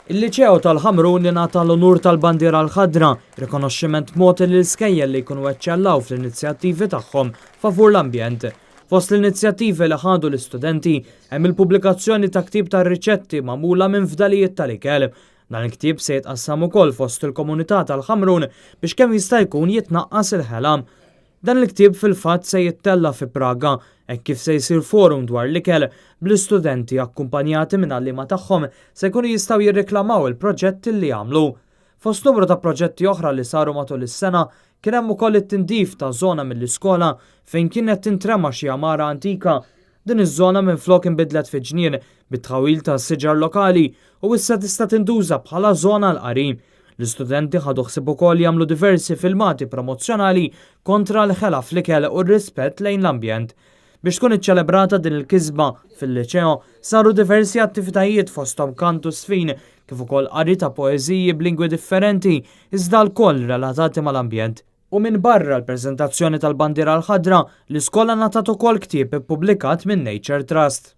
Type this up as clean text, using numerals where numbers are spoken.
Il-Liċeo tal-Ħamrun ingħata l-unur tal-Bandiera l-Ħadra, rikonoxximent mogħti lil skejjel li jkunu eċċellaw fl-inizjattivi tagħhom favur l-ambjent. Fost l-inizjattivi li ħadu l-istudenti hemm il-pubblikazzjoni ta' ktieb tar-riċetti magħmula minn fdalijiet tal-ikel. Dan il-ktieb se jitqassam ukoll fost il-komunità tal-Ħamrun biex kemm jista' jkun jitnaqqas il-ħela. Dan il-ktieb fil-fatt se jittella' fi Praga hekk kif se jsir forum dwar l-ikel bl-istudenti akkumpanjati minn għalliema tagħhom se jkunu jistgħu jirriklamaw il-proġetti li għamlu. Fost numru ta' proġetti oħra li saru matul is-sena kien hemm ukoll it-tindif ta' żona mill-iskola fejn kienet tintrema xi għamara antika. Din iż-żona minflok inbidlet fi ġnien bit-tħawwil ta' siġar lokali u issa tista' tintuża bħala żona għall-qari. L-istudenti ħadu ħsieb ukoll jagħmlu diversi filmati promozzjonali kontra l-ħela fl-ikel u r-rispett lejn l-ambjent. Biex tkun iċċelebrata din il-kisba fil-liċeo saru diversi attivitajiet fosthom kant u żfin kif ukoll qari ta' poeżiji b'lingwi differenti iżda lkoll relatati mal-ambjent. U minbarra l-preżentazzjoni tal-Bandiera l-Ħadra, l-iskola ngħatat ukoll ktieb ippubblikat minn Nature Trust.